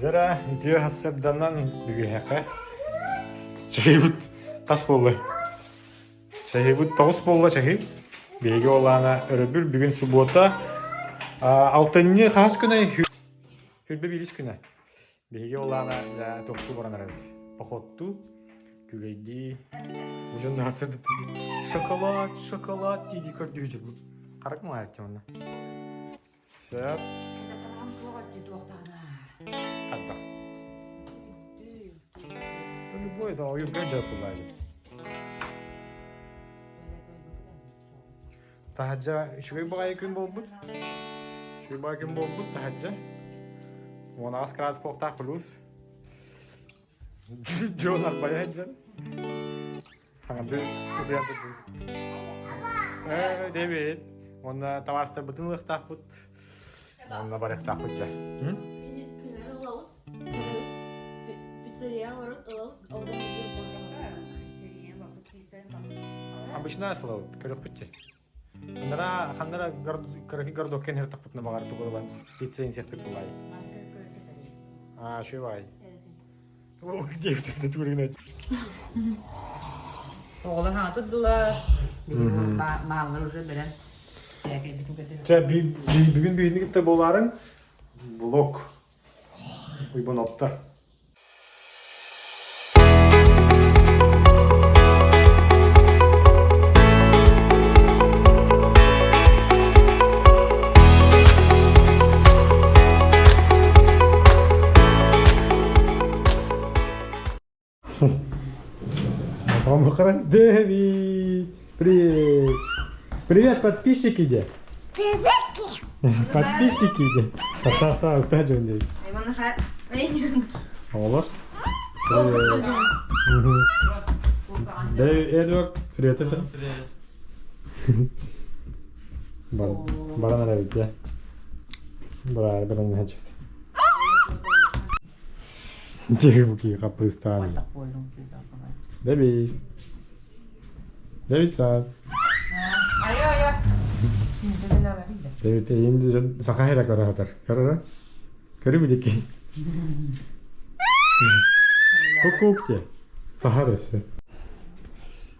Дьара үтүө сарсыарданан бүгүһэхэ чайбыт хас буолла? Чайыбыт 9 буолла чаһы. Биһиги ол аана өрөбүл бүгүн субуота. Алтынньы хас күнэ? Хүрбэ биирис күнэ. Биһиги ол аана дьэ тохтуу баран эрэбит. Походтуу, күлэйдии. Уже насыр шоколад, шоколад дии көрдүү жүрбүт. Харак маайат онно. Сөп. Хантах. Любой да ойуурга дьарыктылаайбыт. Таһырдьа үчүгэй баҕайы күн буолбут. Үчүгэй баҕайы күн буолбут таһырдьа. 18 градус буолуохтаах плюс. Дьон арбайа сылдьар. Хаҥардыы утуйан турдубут. Ээ, Дэвид. Уонна табаарыстарбытын ылыахтаахпыт. Уонна барыахтаахпыт дьэ. Күннэри ылабыт. Пиццерияҕа барып ылабыт. Одан Обычно ылабыт, көрүөхпүт дии. Ханнара ханнара кыракый городокка иһэр тахпытына баҕар тугу ылан пицца инсиэхпит булай. Аа, шивай. Оҕолор хаҥа турдулар. Мааллар уже бэлэм. Чэ, бүгүн биһини кытта буолаарыҥ блог Уйбаноптар. Дэви! Привет! Привет, подписчики де! Подписчики де! Та-та-та, устаджен де. Олор. Эдвард, привет, Привет. Баран эрэбит дьэ. Баран баран иһэн Дьиэ хаппыыстаан. Дэби. Дэбисан. Айо, айо. Дэбит эйин саха хера көрө сатар. Көрөрө? Көрү билики. Кукук те. Саха өссө.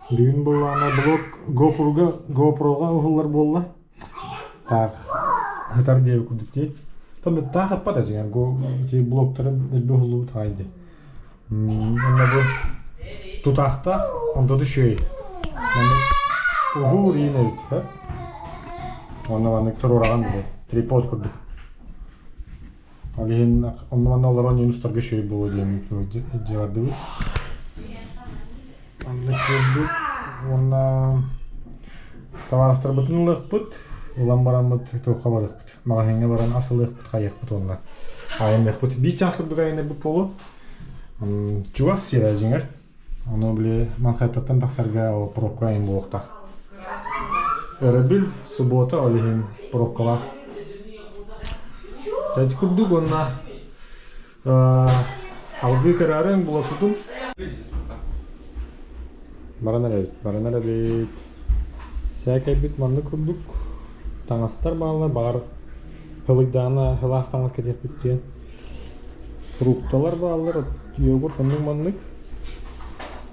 Бүгүн буллаана блог GoPro-га GoPro-га уһуллар буолла. Таах сытар диэби курдук дии. Там таах аппат дьиҥэр го ити блоктары дэлби уһуллубут аҕай дии. Онно бу тутаахтаах онто үчүгэй. Маннык уһуур иин эбит һэ. Онно маннык туруораҕын били трипод курдук. Ол иһин онно манна олорон иин устарга үчүгэй буолуо диэн дьиэ бардыбыт. Маннык курдук уонна табаарыстарбытын ылыахпыт, ылан бараммыт туохха барыахпыт, маҕаһыыҥҥа баран ас ылыахпыт, хайыахпыт уонна айанныахпыт. Биир чаас курдук айанныырбыт буолуо. Чугас сирэ дьиҥэр. Ону били Манхэттаттан тахсарга ол пробка айан буолуохтаах. Өрөбүл, суббота ол иһин пробкалаах. Ити курдук уонна Алгыы көрөөрүҥ булаппытым. Баран эрэбит, баран эрэбит. Сээкэйбит маннык курдук таҥастар бааллар, баҕар һылыйдаҕына сылаас таҥас кэтиэхпит диэн. Фрукталар бааллар, йогурт оннук-маннык.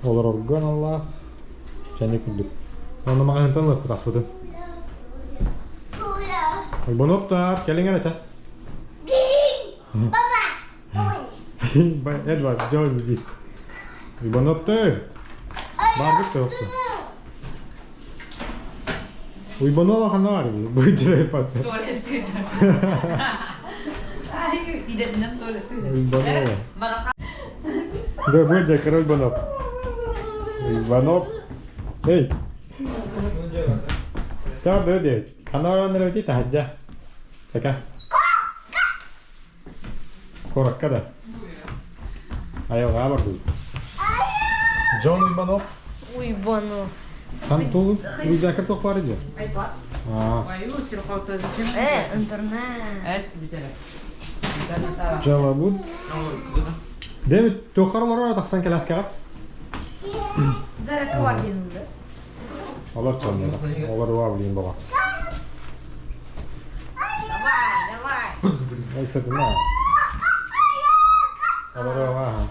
Олорорго аналлаах чэни курдук. Онно маҕаһыынтан ылыахпыт аспытын. Ойбонуоптар, кэлиҥ эрэ чэ. Эдвард, Джон иди. Уйбанопты! Баарбыт тоохту. Уйбанова ханна бар Бу дьиэ патта. Туалетте Ай, идэтинэн туалетте. Уйбанова. Да, бу дьэ король Уйбанов. Уйбанов. Эй. Чао, бөдө. Ханна баран эрэбити таһырдьа. Чака. Куоракка да? Айылҕаҕа бардыбыт. Джон Уйбанов. Уйбанов. Там тул рюкзакка туох баар дии? Айпад. Э, интернет. Эс бүтэрэ. Жалабут. Дэвид, туоххар олорор тахсан кэлээскэҕэ? Заракка бар диэн ылды. Олор чоннор. Олор уа билин баҕа. Давай, давай. Кстати, на. Олоруоҕа.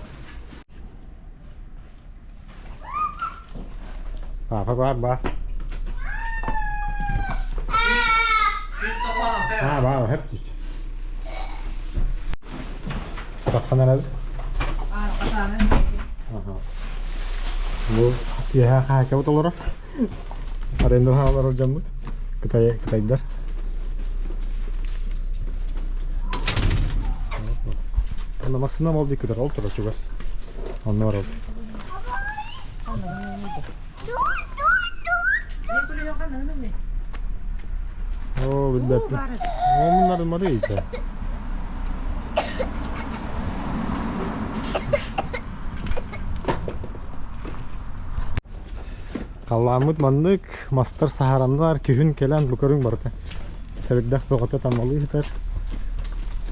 Папа бар бар. А, бар, hep düştü. Тахсан эрэр. Бу тиэһэ хаакабыт олорор. Арендаҕа олорор дьоммут. Кытай, кытайдар. Онно массыына ол диэки ол турар чугас. Онно барабыт. Оо, билбэппин. Оо, муннарын мары иитэ. Халлааммыт маннык, мастар саһараннар, күһүн кэлэн бу көрүҥ барыта. Сэбирдэх бөҕөтө таммалыы сытар.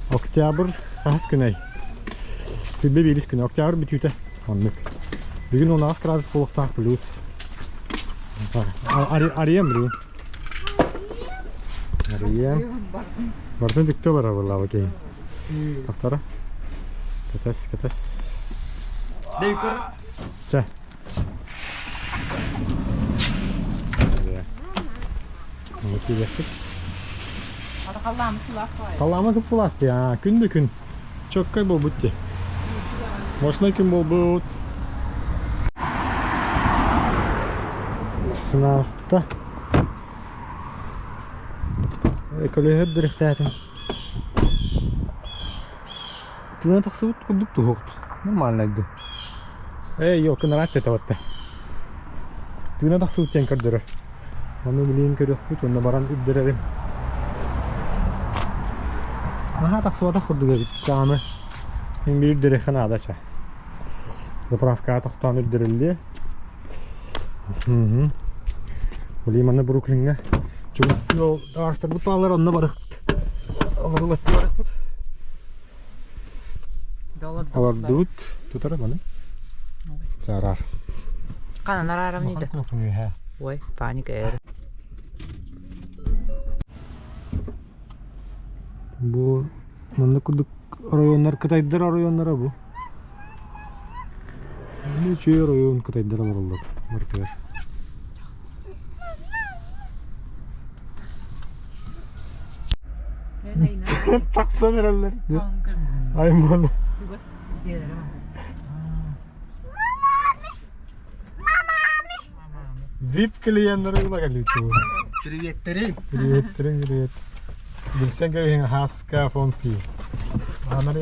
Октябрь хаһыс күнэй? Күлбэ биирис күнэ. Октябрь бүтүүтэ. Оннук. Бүгүн 16 градус буолуохтаах плюс. Арыйам билигин. Арыйам. Барытын түктэ барар буоллаҕа киһи. Тахтара. Кэтэс, кэтэс. Чэ. Оны киирехпит. Халлаамы сылаах баҕайы. Халлаама кып-кылаас дии, аа, күн да күн. Чөккөй буолбут дии. Мощный күн буолбут. Сынааста. Көлөһөт бирэхтээтим. Тыына тахсыбыт курдук туһуохт. Нормально ду. Эй, елка нараат тетебатта. Тыына тахсыбыт диэн көрдөрөр. Ону билигин көрүөхпүт, онно баран үрдэрэрим. Наһаа тахсыбатах курдук эбит даҕаны. Мин биир үрдэриэххэ наада чэ. Заправкаҕа тохтоон үрдэриллиэ. Блин, манна Бруклиҥҥа чугастыы ол аарыстарбыт бааллар, онно барыхпыт. Олорулаттыы барыхпыт. Олордубут. Тутара маны. Чаарар. Ханан араарам ниде? Ой, паника эр. Бу манна курдук оройуоннар кытайдар оройуоннара бу. Үчүгэй оройуон кытайдар олороллор барытыгар. Тахсан эрэллэр. Айман. VIP клиеннары ыла кэллибит. Приветтерин. Приветтерин, привет. Билсэн кэбиһин Хаска Афонский. Анар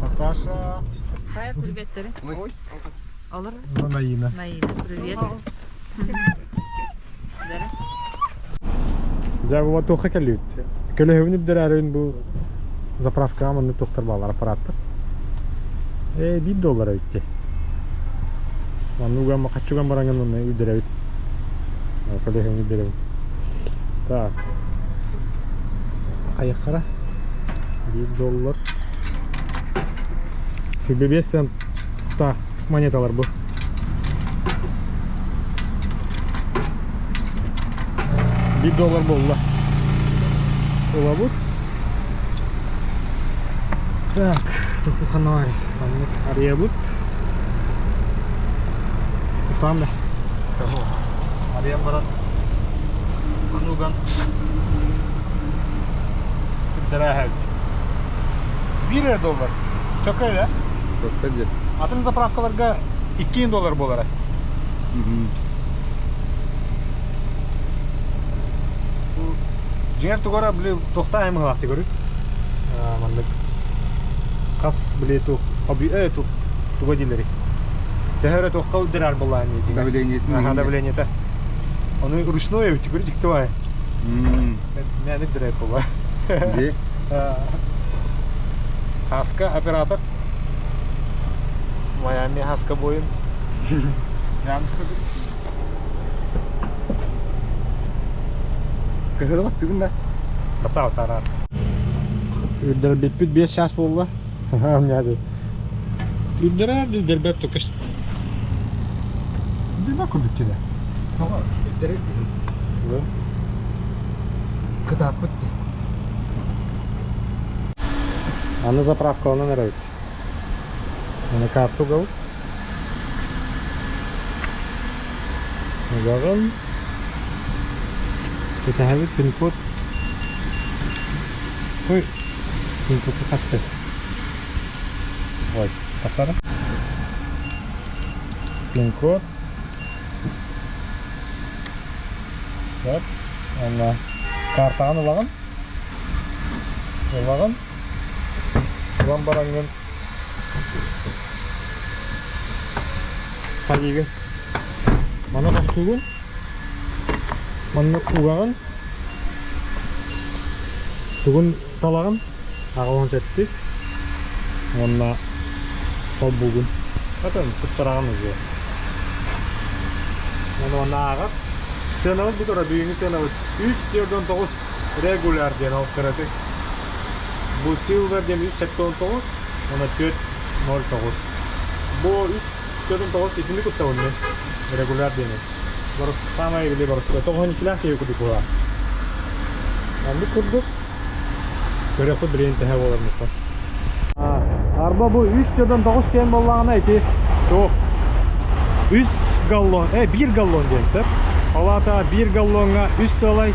Наташа. Приветтерин. Олор. Ну, Наина. Наина, привет. Дьэ, бу туохха кэллибит? Көлөһөбүн үрдэрээрин бу заправкаҕа маннык туохтар бааллар аппараттар. Ээ, биир доллар эбит дии. Манна уган хаччыган бараҥҥын манна үрдэрэбит. Көлөһөбүн үрдэрэбин. Так. Хайаххара? Биир доллар. 5 цент таах монеталар бу. Биир доллар буолла. Ылабыт. Так, тухуханай. Маннык арыйабыт. Ислам да. Арыйан баран онуган Биир эрэ доллар. Чөкөй да? Чөкөй диэн. Атын заправкаларга 2 доллар буолара. Дьиҥэр тугара били туохтаах аймыһылаахтык көрүк. Маннык хас били тух тух туга дииллэрий. Төһө эрэ туохха үрдэрэр буоллаҕын дии. Давлениетин. Аха, давлениета. Ону ручной эбит, көрү дьикти баай. Мээнэ үрдэрэр буолла. Дии. Хаска оператор. Майами Хаска буойун. Кыһылы баттыгын да. Батаа батаарар. Үрдэрбиппит 5 час буолла. Няди. Үрдэрэр үрдэрбэт тукаш. Дима курдук киде. Үрдэрэр Кытааппыт дии. Аны заправкаланан эрэбит. Аны карту угабыт. Угаҕын. Кэтэһэбит пин-код. Ой, пин-код хаста. Ой, тахсара. Пин-код. Вот. Онно картаҕын ылаҕын. Ылаҕын. Ылан бараҥҥын хайыыгын. Маны хостуугун. Манна угаҕын. Тугун талаҕын. 87 уонна холбуугун. Атын туттараҕын уже. Уонна ааҕар. Сыанабыт бу турар бүгүҥҥү сыанабыт 3,49 регуляр диэн ол кыратык. Бу Silver диэн 3,79 уонна 4,09. Бу 3,49 итини куттабын мин. Регуляр диэни. Самай били боростуой. 92-лээх киһи курдук буолар. Оннук курдук көрөхпүт билигин тэһэ буолар муттан. Арба бу 3,49 диэн буоллаҕына ити туох 3 галлон, 1 галлон диэн сөп. Ол аата 1 галлоҥҥа 3 сыалай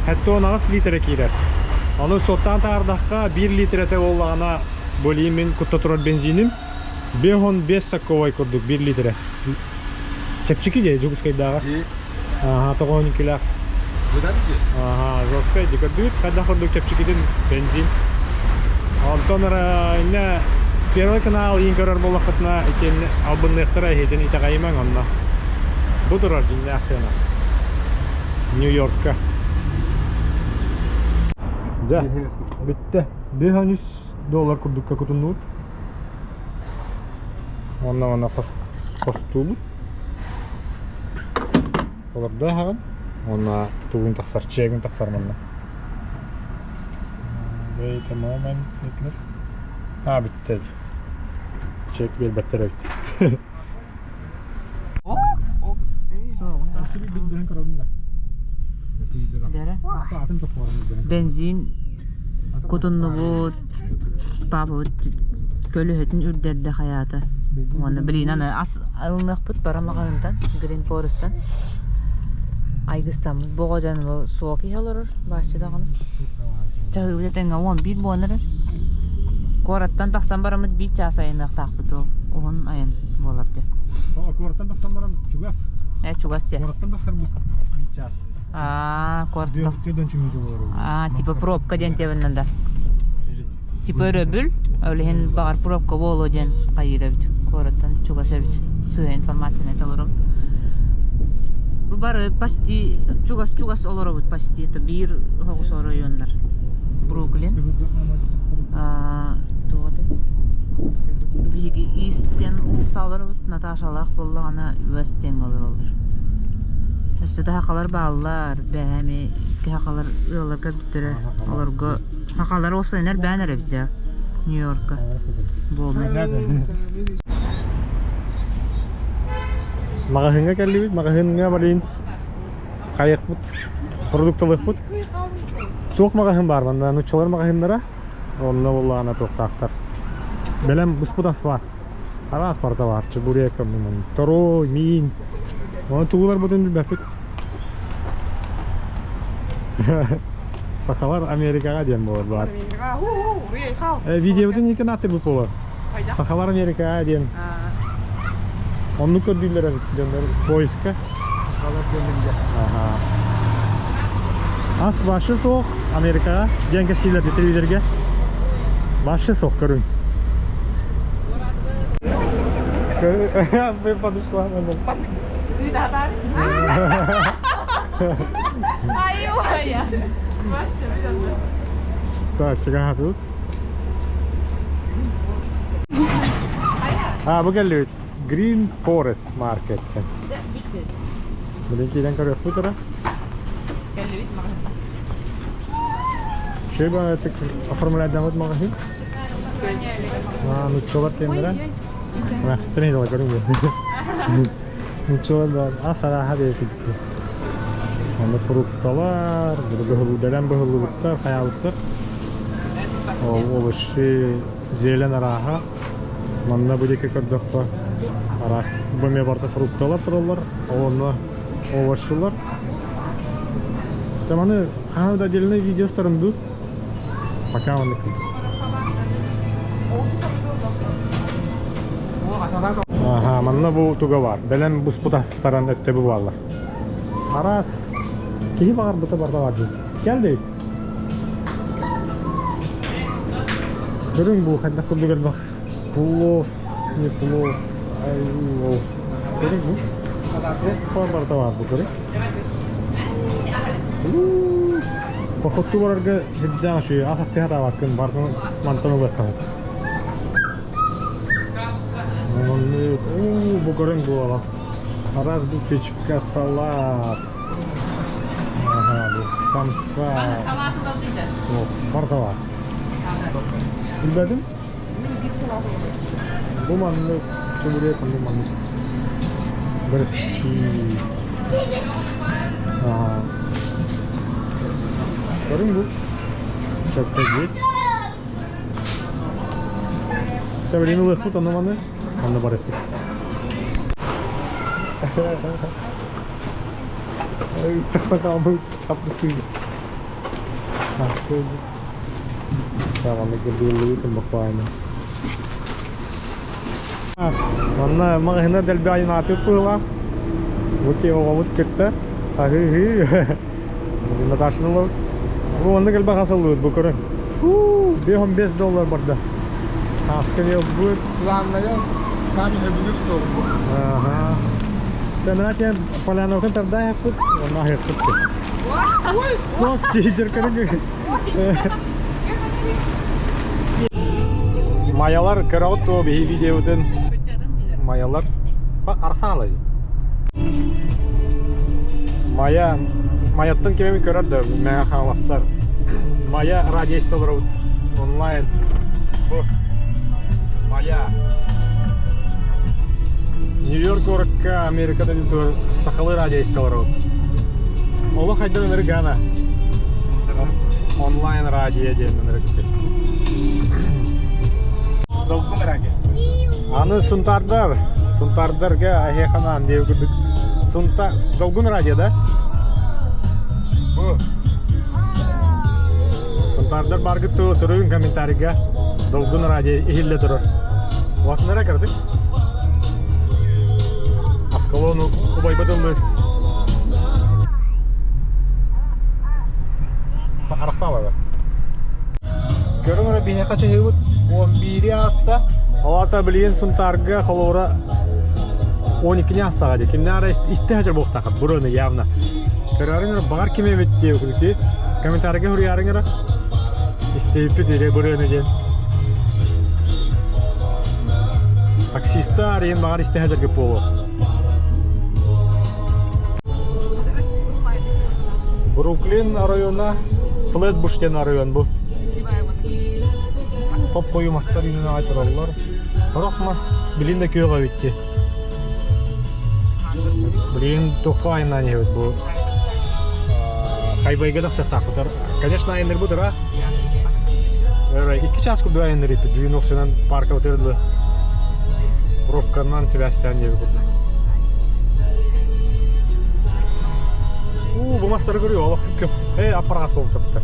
78 литрэ киирэр. Ону суоттаан таһаардахха 1 литрэтэ буоллаҕына бу мин кутта турар бензиним 55 сакковай курдук 1 литрэ. Чэпчэки дьэ Дьокуускайдааҕы. Аха, 92-лээх. Быдан дии. Аха, жесткай дии. Көрдүгүт, хайдах курдук чэпчэкитин бензин. Онтон иннэ Первый канал иин көрөр буоллаххытына итиэннэ албынныахтара эһиэтин итэҕэйимэҥ онно. Бу турар дьиҥнээх сыана. Нью-Йоркка. Дьэ, бүттэ. 5 доллар курдукка кутуннубут. Онно онно хостуубут. Олордо аһаҕын. Уонна тугун тахсар, чегин тахсар манна. Wait a moment диэтилэр. Аа бүттэ. Чек биэрбэттэр эбит. Бензин кутуннубут, паапабыт көлөһөтүн үрдэрдэ хайаата. Уонна билигин аны ас ылыныахпыт бара маҕаһыынтан, Green Forest-тан. Айгыстаммыт боҕо дьон бу суох иһэ олорор, бааччы даҕаны. Чаһыыбыт этэҥҥэ 11 буолан эрэр. Куораттан тахсан бараммыт биир чаас айанныахтаахпыт ол уһун айан буолар дьэ. Куораттан тахсан баран чугас. Э чугас дьэ. Куораттан тахсар биир чаас. Аа, куораттан. Аа, типа пробка диэн тебиннэн да. Типа өрөбүл, ол иһин баҕар пробка буолуо диэн хайыыр эбит. Куораттан чугас эбит. Сыа информацияны этэ олоробут. Бу бары почти чугас-чугас олоробут почти. Это биир оҕус оройуоннар. Бруклин. Туох этэй? Биһиги Ист диэн уулусса олоробут. Наташалаах буоллаҕына Вест диэҥҥэ олороллор. Өссө да хахалар бааллар. Бэһээ эмиэ икки хахалар ыалларга бүттэрэ. Олорго хахалар уопсайынан элбээн эрэ эбит дьэ. Нью-Йорка. Буолла. Маҕаһыыҥҥа кэллибит. Маҕаһыыҥҥа барыйын хайыахпыт, продукталыахпыт. Туох маҕаһыын баар манна? Нуччалар маҕаһыыннара. Онно буоллаҕына туохтаахтар. Бэлэм буспут ас баар. Араас барыта баар. Чебурек, торуой, миин. Оны тугуларбытын билбэппит. Сахалар Америкаҕа диэн буолар баар. Видеобытын итин аттыбыт буолар. Сахалар Америкаҕа диэн. Оннук көрдүүллэр эбит дьоннор поиска. Сахалар диэн Ас башы суох Америкаҕа диэн кэпсииллэр телевизорга. Башы суох көрүҥ. Вы подошла. Так, чугаһатыбыт. А, бу кэллибит. Green Forest Market. Билин киирэн көрүөхпүт эрэ. Шөй баҕайытык оформляйдаммыт маҕаһыын. А, нуччалар киэннэрэ. Махсытын дала көрүҥ Нуччалар да ас арааһа диэки. Онно фрукталар, бэлэм быһыллыбыттар, хайаабыттар. Овощи, зелень арааһа. Манна бу диэки көрдөххө араас бу эмиэ барыта фрукталар тураллар, онно овощилар. Маны хаһан да отдельный видео устарым дуу? Пока оннук. Аха, манна бу туга бар. Бэлэм буспут астаран өттөбү буолла. Араас киһи баҕарбыта барда бар дии. Кэл дейт. Көрүҥ бу хайдах курдук элбэх плов, не плов, ай, Көрүҥ бу. Плов барыта бар бу көрүҥ. Походтуу барарга сирдээх үчүгэй ас астыһа таабаккын бартын мантан ылыаххын. Маннык, уу, бу көрүҥ буола. Араас бу печка салат. Ага, бу самса. О, барыта бар. Билбэтим. Бу маннык чебурек, бу маннык бэрэски. Ага. Көрүҥ бу. Чөккөйбүт. Сәбилин ылыахпыт ону маны. Онно барыахпыт. Тахса хаалбыт хаппыстыы. Саҕаны кырдыыллыбытым буквально. Манна маҕаһыына дэлби айнаатык быһыылаах. Бу киһи оҕобут кытта аһыы-ыһыы. Наташаны ылабыт. Бу оннук элбэх ас ыллыбыт бу көрүҥ. 5 доллар барда. Аска ылбыт. Главное, сами сөбүлүүр суолбут. Ага. Тэнатен поляновкын тардаахпыт, онно аһыахпыт. Сок тиһичер көрүҥ. Майалар көрөҕүт дуо биһи видеобытын? Майалар архаалай. Майа Майаттан кимеми көрөр да мэҥэ хааластар. Майа радиоиста олоробут онлайн. Бу Майа Нью-Йорк куоракка Америкада сахалыы радиоиста олоробут. Олох хайдан Американа. Онлайн радио диэн ынырыкты. Долгун радио. Аны Сунтардар, Сунтардарга аһыаханаан диэбит курдук. Сунта Долгун радио да? Бу. Сунтардар баргыт туу суруйун комментарийга Долгун радио иһиллэ турар. Уатынара кырдык. Аскалону убайбат ыллыр. Арахсаалара. Көрүҥ эрэ биһиэхэ чаһыыбыт 11 ааста. Алата билигин Сунтаарга холобура 12-ни аастаҕа дии. Кимнээх эрэ истэ сылдьар буолуохтааххыт бу явно. Көрөөрүҥ эрэ баҕар ким эбит диэбит комментарийга суруйаарыҥ эрэ истибиппит или бырыаны диэн. Таксистар иһин баҕар истэ сылдьаргыт буолуо. Бруклин района Флетбуш диэн район бу. Хоп-хойуу мастар үүнэн аҕай тураллар. Сорох мас билин да күөх эбит дии. Билигин туохха айаннаан иһэбит бу хайвейга тахсыахтаахпытар. Конечно, айаннырбыт ыраах. Икки час курдук айанныр иппит. Бүгүн охсунан парка дылы. Пробканан сибээстээн диэби курдук. Уу, бу мастары көрүө, олох көп. Э, аппараас буолбут таптар.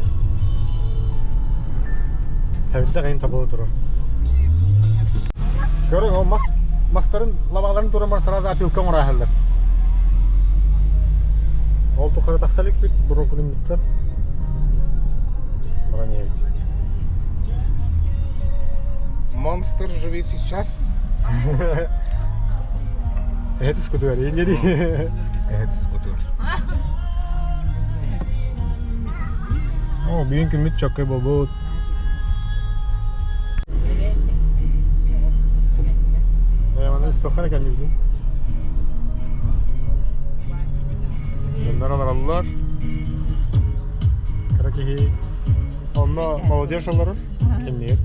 Тэбитте кайын табылы турар. Көрүҥ, ол мас мастарын лабааларын туран сразу опилка оҥораһаллар. Ол тухары тахса иликпит, бұрын күнүммүттэр. Баран иһэбит. Монстр живи сейчас. Это скутер, я не Это скутер. О, бүгүн күммүт чоккой буолбут. Маны үстөххө кэллибитин. Дьоннор олороллор. Кыра киһи онно молодежь олорор. Кимниир.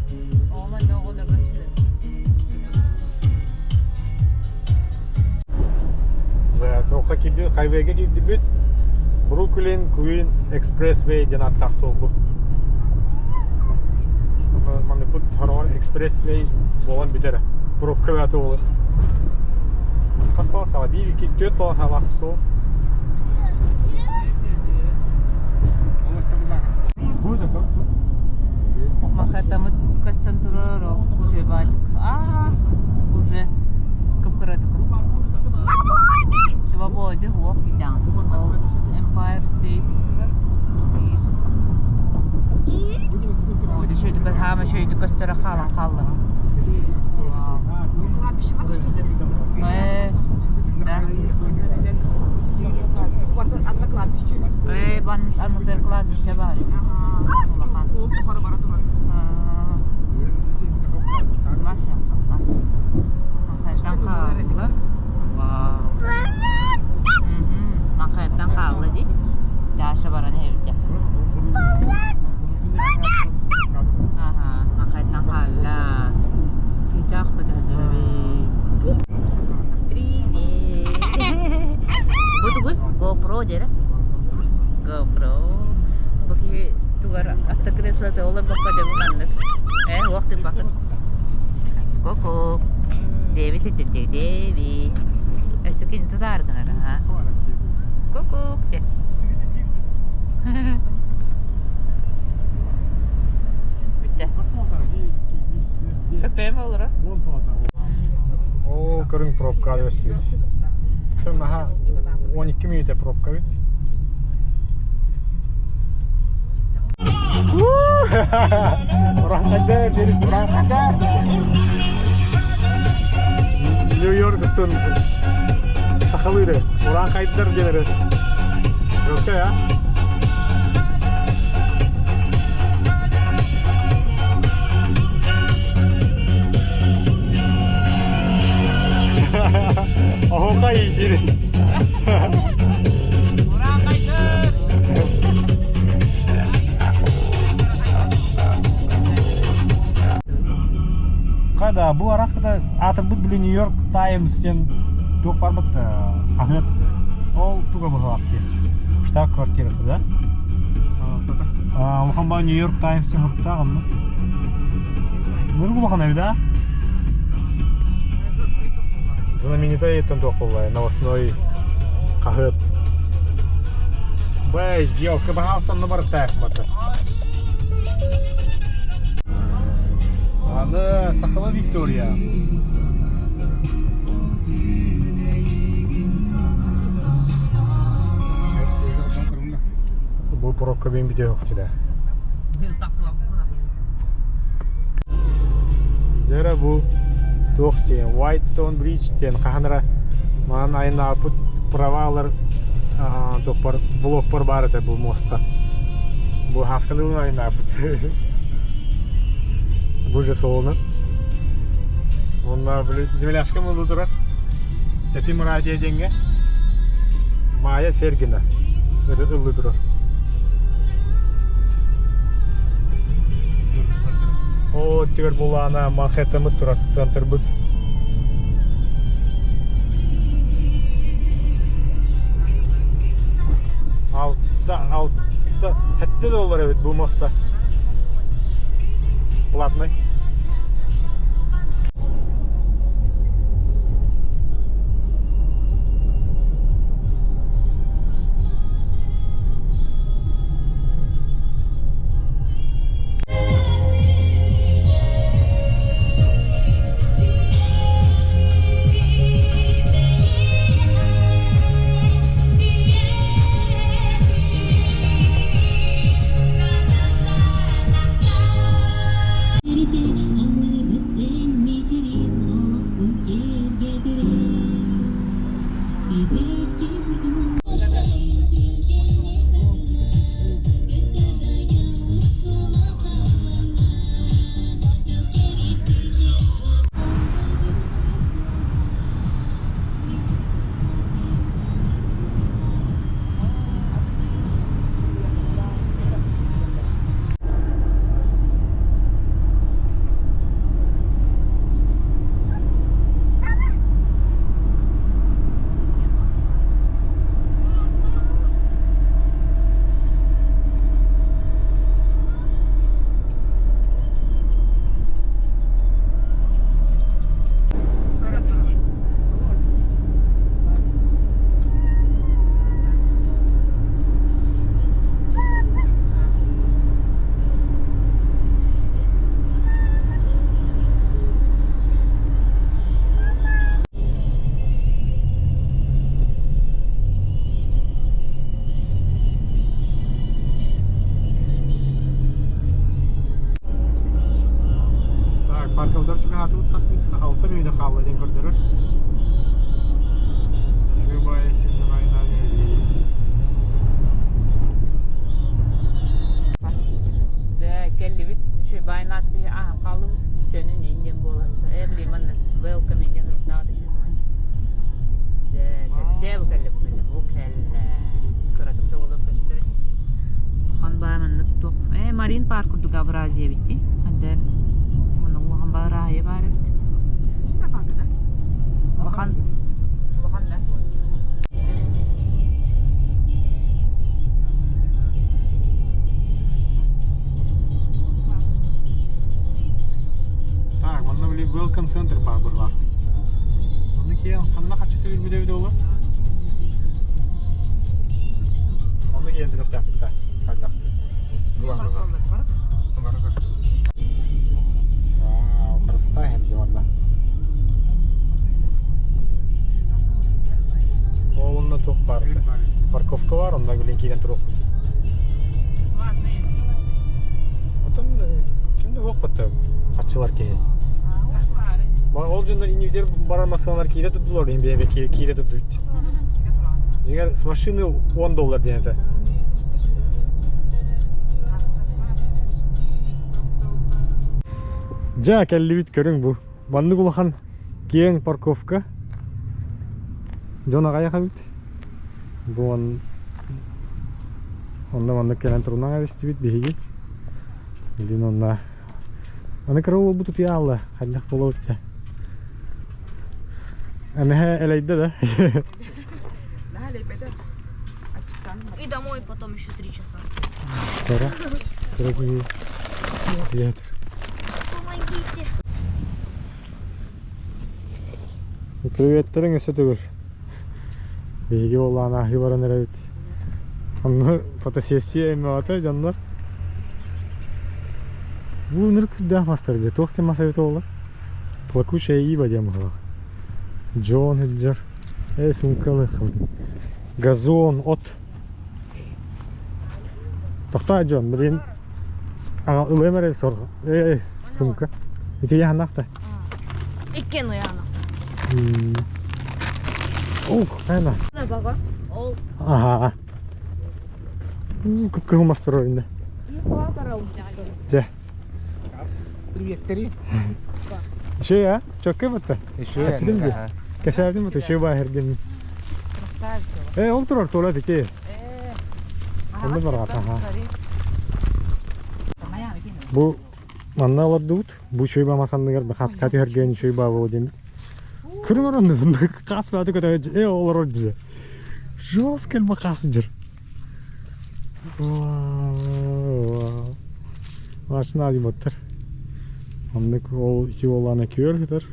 Тоққа кирди, хайвейге кирдибит. Бруклин Куинс Экспрессвей диэн ааттаах суол бу. Экспресс-вей буолан бүтэрэ. Пробка бөҕөтө буолар. Хас полосаҕа? Биир, икки, түөрт полосалаах суол. Махатамыт көстөн турар ол уже баатык. Аа, уже кып-кыратык көстөр. Свободы хуох итаҥ. Ол Empire State турар. Хаама шөйдү көстөрө хаалан хаалла. Э, да. Э, бан аннытыр кладбище бар. Улахан. Маша, Маша. Махайтан хаалла. Вау. Махайтан хаалла ди. Даша баран эбитэ. Аха, махайтан хаалла. Чычах көтөһөдөрөбүт. Привет. Бу тугуй? GoPro дere. GoPro. Бу киһи тугар автокреслота олор бакка дебу маннык. Э, уохтун бакыт. Ку-ку. Дэвид Дэвид. Өссө кини тутаар гынар, аха. Ку-кук де. Бүттэ. Көппөйм олоро. О, көрүҥ пробка өстүбүт. Наһаа 12 мүнүүтэ пробка бит. Уран Нью-Йорктан сахалыыры, уран хайдар диэнэри. Өккө я. Оһока иитири. Уран хайдар! Қайда, бұл араскада атырбыт били Нью-Йорк Таймс диэн туох барбыт хаһыат ол туга быһалаах диэн штаб квартирата да улахан баа Нью-Йорк Таймс диэн суруктаах онно Нург улахан эбит а Знаменитай еттен туох буолла новостной хаһыат Бэй, елка, пожалуйста, онно барыттаах мата. Аны Сахала Виктория. Бу пробка бин бүтө да. Дера бу туох диэн Whitestone Bridge диэн хаһан эрэ маан айнаапыт провалар туохпар блокпар баар этэ бу моста. Бу хасканы айнаапыт. Бу же солоно. Онна били земляшка мылы турар. Тэтим радио диэҥҥэ. Майя Сергина. Ыллы турар. О, тигер булана Манхэттенмыт турар, центрбыт. Алта, алта, хэтте доллар эбит бу моста. Платный. Аһаатыбыт хас мүнүүтэ алта мүнүүтэ хаалла диэн көрдөрөр. Үчүгэй баайы сиринэн айнаан иһэбит. Дэ кэллибит. Үчүгэй баайын ааттыы ааһан хааллыбыт. Төнүн иин диэн буолан. Э били манна welcome диэн ырытаҕа түһүн. Дэ дэ бу кэллэ бу кэллэ бу кэллэ. Кыратык да буолан көстөр. Улахан баай маннык туох э Марин парк курдук Абразия эбит дии. Хандар муну улахан баарааһыйа баар эбит. Улахан улахан да. Так, манна били Welcome Center баар быһылаах. Онно киэн ханна хаччы төлүүрбүт эбит буолла? Онно киэн төлөхтөөхпүт да хайдахты. Вау, красота хемзи манна. Ол онно туох баар парковка бар, онно билин киирэн туруохпут. Отон ким да суох батта хаччылар киһи. Ол дьоннор иннибитигэр барар массыыналар киирэ турдулар, иһин бэйэбэ киирэ турдубут. Дьиҥэр с машины 10 доллар диэн этэ. Дьэ, кэллибит көрүҥ бу. Маннык улахан киэҥ парковка. Дьон аҕайах эбит. Бу он онно маннык кэлэн турунан эбистибит биһиги. Билин онно аны кыра уолбут утуйаалла хайдах буолабыт дьэ. Эмэһэ элэйдэ да. И домой потом еще 3 часа. Кыра, кыра киһи театр. Помогите. Приветтериҥ өссө төгүл. Биһиги буоллаҕына аһыы баран эрэбит. Онно фотосессия эмэҕэтэ дьоннор. Бу ынырык күүрдээх мастар дьэ туох диэн мас эбитэ буолла? Плакучая ива диэн быһыылаах. Дьон сылдьар. Ээ сумка Газон, от. Тохтоо дьон, билигин ылыам эрэ сорҕо. Ээ сумка. Ити яһаннаах Иккен уяна. Ух, хайна. Да, баба. Ол. Ага. Кып-кызыл мастар ойында. Дьэ. Приветтери. Еще я? Чөккө бутта. Еще Кэпсээтим дии. Кэпсээтим бутта, еще баар диэн. Э, ол турар туалет ити. Онно бараат, аха. Бу манна олордубут. Бу чуйба масанныгар хацка түһэрген чуйба буолу диэн. Көрүҥ оронну хас бааты көтө э олорор дии. Жестко элбэх хас дьир. Машина дии Оннук ол ити буоллаҕына күөл сытар.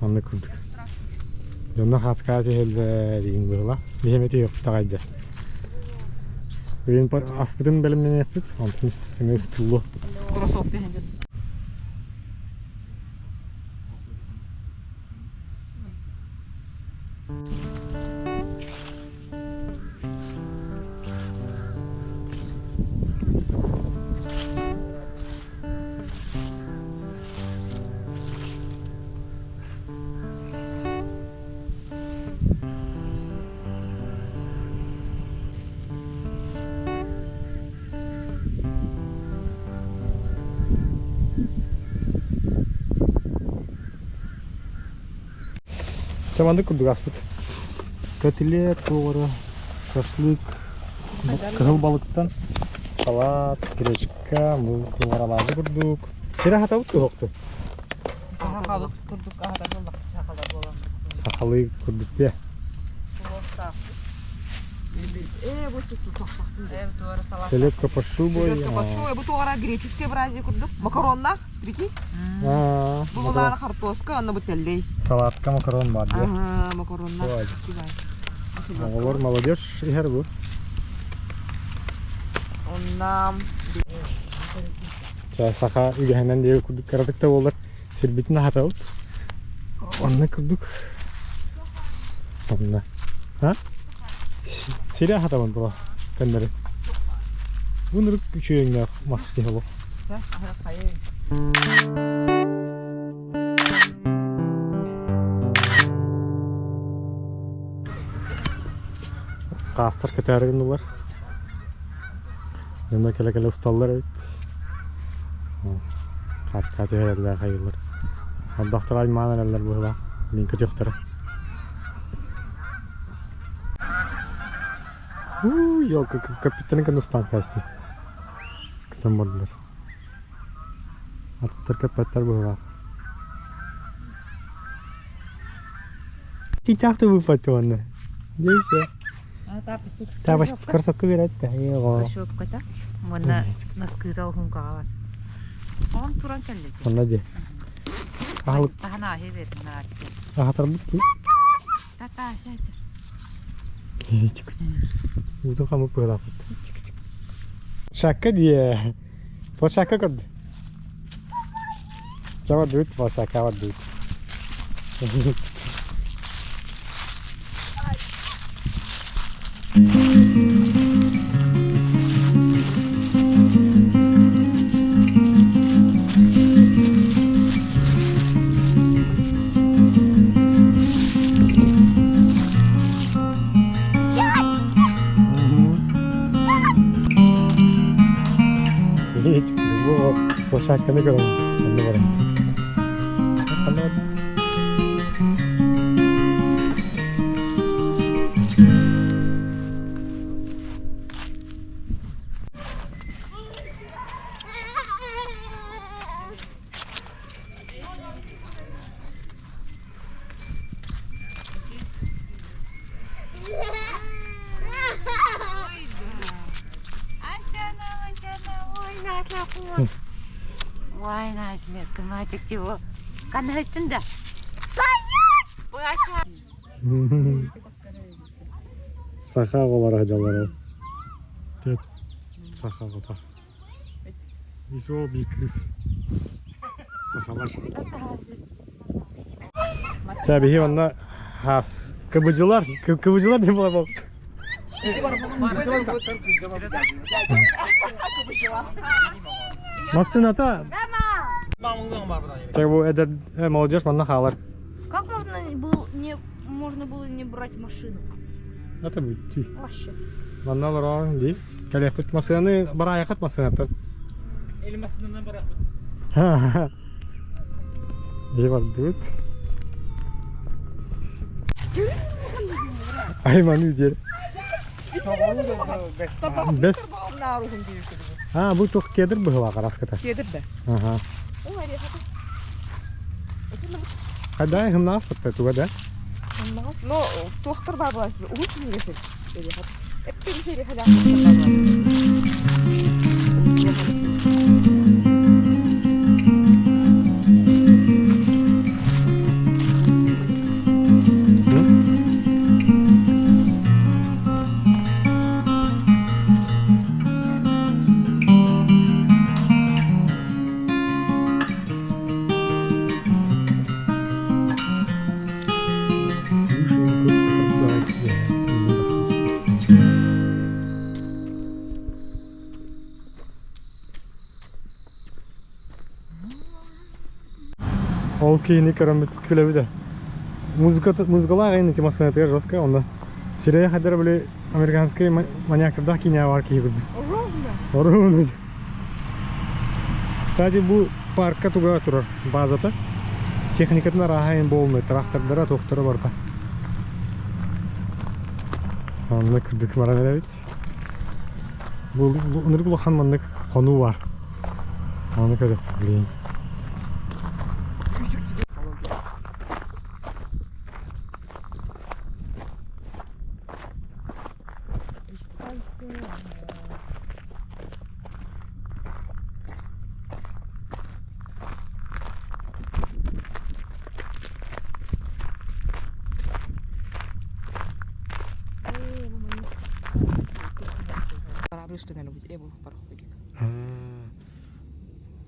Оннук курдук. Дьонно хацкаа түһэллэр диин быһыла. Биһиэм эти таҕайдьа. Билин аспытын бэлэмнэниэхпит, онтун эмиэ устуллуо. Кроссовки. Чаманды курдук аспыт. Котлет, повара, шашлык, кыһыл балыктан, салат, гречка, муҥаралаады курдук. Сире хатабыт кыһокту. Сахалык курдук аһата буоллах сахала буолан. Сахалыы курдук дии. Э, бу тохтохтун. Э, туора салат. Селедка под шубой. Селедка под шубой. Бу туора греческое бразия курдук. Макароннах, прикинь. А, Бу булаана хартоска, онно бу тэллэй. Салатка макарон бар дии. Ага, макароннах. Ой. Оҕолор молодежь иһэр бу. Онна Чэ, саха үгэһинэн диэри курдук кыратык да буоллар сирбитин аһатабыт. Онно курдук. Онно. А? Сири аһатабын була көннөрү. Бу нырык үчүгэйҥнээх мас киһи олох. Хаастар көтөөрү гыннылар. Дьонно кэлэ-кэлэ усталлар эбит. Хаачыкаа түһэрэллэр хайыылар. Ардахтара аймаан эрэллэр быһыылаах. Мин көтүөхтэрэ. Уу, елка, көппүттэрин кэннэ устан кээстим. Көтөн бардылар. Аттар көппөттөр быһыылаах. Титаах да выпадты уонна. Дьэ все. Таабаш кроссовка берет да. Кроссовката. Уонна наскыта олхункаҕа бар. Оҕом туран кэллэ. Онно дии. Аһылык. Таһан ааһыы бердин аатты. Аһатарбыт ки. Таташа этер. Уутун хамык быһылаахпыт. Шакка дии. Площадка көрдө. Чэ бардыбыт, площадка бардыбыт. Бу площадканы көрөн онно баран. Ой, Настя, мальчик чего? Канайтын да. Саха оҕолоро дьаллара. Саха оҕото. Весёл бир кыыс. Сахалар. Чэ, биһи онно хас кыбыдьылар, кыбыдьылар диэн буолар буолбут. Массыыната Чэ, бу эдэр молодежь манна хаалар. Как можно был не можно было не брать машину? Это бүттүү. Вообще. Манна олорон дии. Кэлиэхпит массыынаны бараайахат массыынаттан. Или массыынанан барахпыт. Дии бардыбыт. Айманы диэр. Бэс. А, бу туох кедр быһыылаах араската. Кедр да. Ага. Хайдай хымнаас патта туга да? Но туохтар баар буолааччы уһун синигэ сир эппин сири халяах. Ол киһини көрөммүт күлэбит Музыка музыкалаах эйин темасына жестко онно сирэйэ хадара били американский маньяктардаах киинэ бар киһи курдук. Оруна. Кстати, бу парка туга турар базата. Техникатын арааһа буолмай, трактордара, туохтара барта. Онно кырдык баран эрэбит. Бу ынырык улахан маннык хонуу бар. Аны көрүк, блин.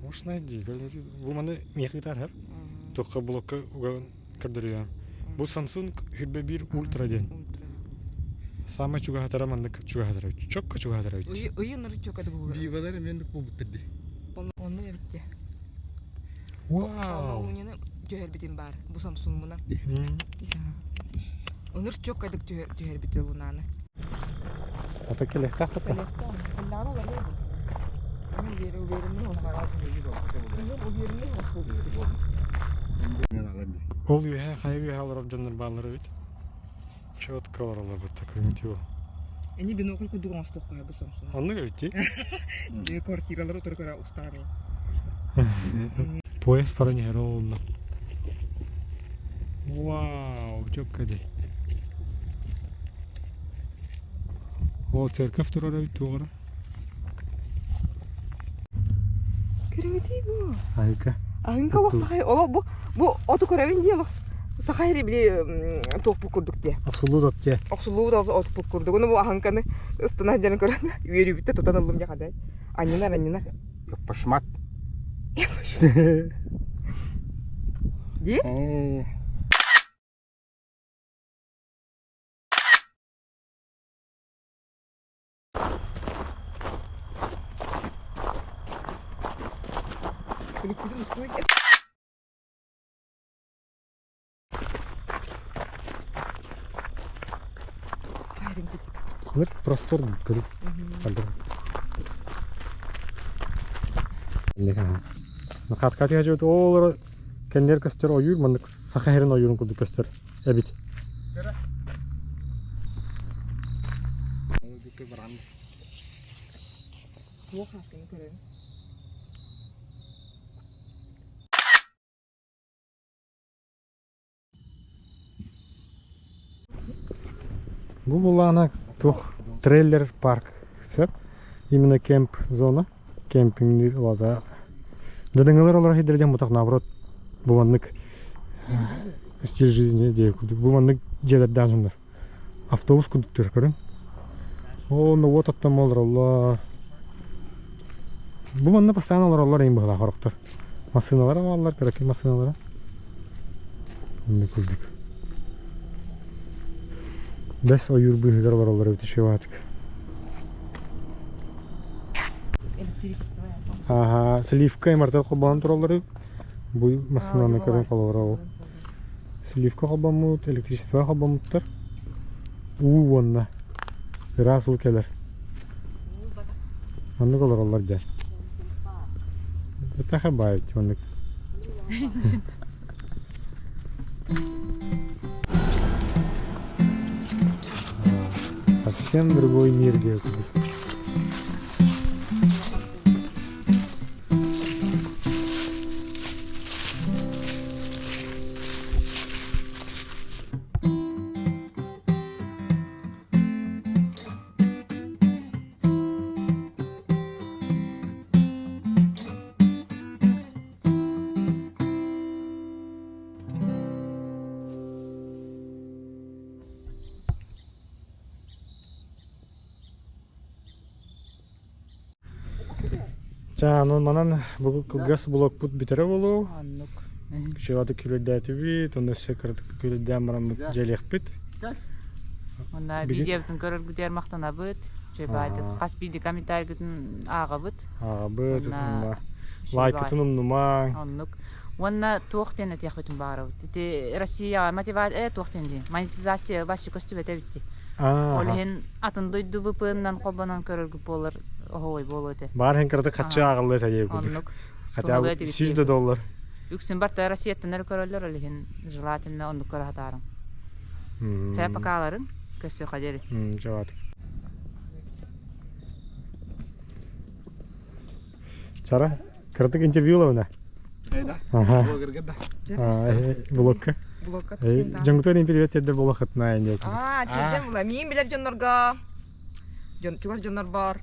Может найди. Бу маны миэхэ хэр. Туохха блокка уган көрдөрүөм. Бу Samsung 21 Ultra диэн. Самай чугаһатара маннык чугаһатара чокко чугаһатара эбит. Ыйын ыры чөкөтө буолар. Бивалар эмиэ буолбуттар дии. Онно эбитте. Вау! Лунины түһэрбитим баар. Бу Самсунгмунан. Ыныр чөкөдүк түһэрбити лунаны. Ата келехтах хата. Ол үөһэ хайа үөһэ олорор дьоннор бааллар эбит. Четко олороллор бутта көрүҥтүү. Эни бинокль курдук оҥостуохха бу Самсунг. Оннук эбит дии. Квартиралары утары көрө устааны. Поезд баран иһэр олла. Вау, четко дии. Ол церковь турар эбит туоҕара. Көрүҥүтүй бу. Айка. Аһыҥка олох сахай олох бу бу оту көрөбүн дии олох саха ири били туохпут курдук дии. Охсулуу от дии. Охсулуу да отпут курдук. Ону бу аһыҥканы ыстана дьэн көрөн үөрүүбүттэ тутан ыллым дьэ хадай. Анньынар анньынар. Пашмат. Дии? Вот простор көрүп Хаскати хажыбыт оолор кэннер көстөр ойуур маннык саха херин ойуурун курдук көстөр эбит. Туох хаасканы көрөбүн? Бу булаана туох трейлер парк сөп. Именно кемп зона. Кемпингдир улата. Дадыңылар олар хидерден бутак наоборот бу маннык стиль жизни диye курдук. Бу маннык дьиэлэрдээх дьоннор. Автобус курдуктар көрүҥ. Оо, ну вот оттон олороллор. Бу манна постоянно олороллор эҥин быһыылаах ороктор. Массыыналара бааллар, кыракый массыыналара. Оннук курдук. Бэс ойуур быыһыгар олороллор эбит үчүгэй Ааһа, сливка мартал холбоон тураллар бу массыынаны көрөн холобура ол. Сливка холбоммут, электричество холбоммуттар. Уу уонна ыраас уу кэлэр. Маннык олороллор дьэ. Это баайт маннык. Совсем другой мир где Чэ, онон манан бу кылгас блокпут бүтэрэ буолуо. Оннук. Күчүөтүк күлүрдээтибит, онно өссө кыратык күлүрдээн бараммыт дьиэлиэхпит. Онна Били- видеобытын көрөргүтүгэр махтанабыт. Чөйбаайтык хас биирдии комментарийгытын ааҕабыт. Ааҕабыт, Уонна уонна үчүгэй лайкытын умнумаҥ. Оннук. Уонна туох диэн этиэхпитин баҕарабыт. Ити Россияҕа мотивация туох диэн дии монетизация вообще көстүбэтэ эбит дии. Аа, Ол иһин атын дойду VPN-нан холбонон көрөргүт буолар оһуой буолуо этэ. Баар иһин кыратык хаччы ааҕыллыа этэ диэбит курдук. Оннук. Хотя бы Туһалыа этигит 100 да диэбит. доллар. Үксүн барта Россияттан эрэ көрөллөр, ол иһин желательно оннук көрө сатаарыҥ. Чэ, покаларыҥ. Көрсүөххэ диэри. Жават. Чара, кыратык интервью ылабына. Да. Ага. Блогерга да. Блокка. Блокка Дьоҥгутугар привет тиэрдэр буолахытына диэн. Аа, тиэрдэн була. Миин билэр дьоннорго дьон чугас дьоннор бар.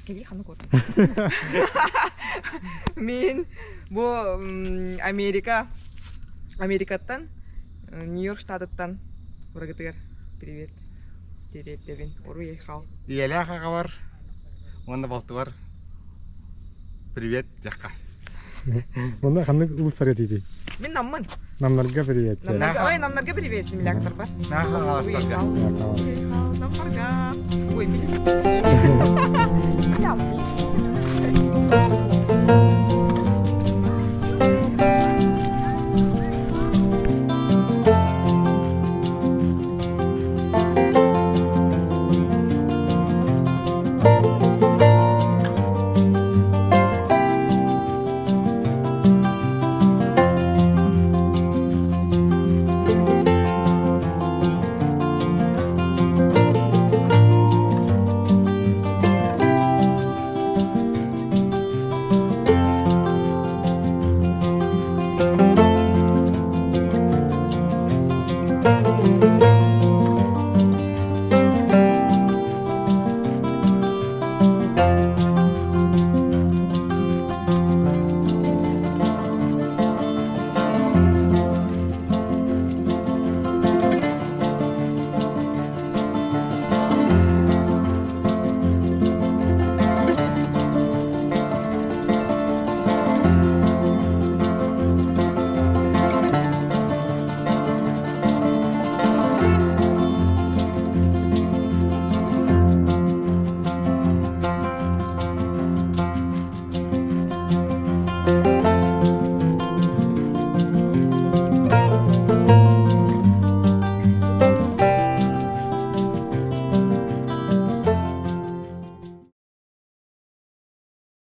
Кели ханнык кот. Мин бу Америка Америкаттан Нью-Йорк штатыттан урагытыгар привет тириэрдэбин. Уруй айхал. Ийэлээх аҕабар уонна балтыбар привет диэххэ. Онно ханнык улуустарга тиийдий? Мин наммын. Намнарга привет. Намнарга, ой, намнарга привет, землягтар бар. Наха Уруй хааластарга. айхал.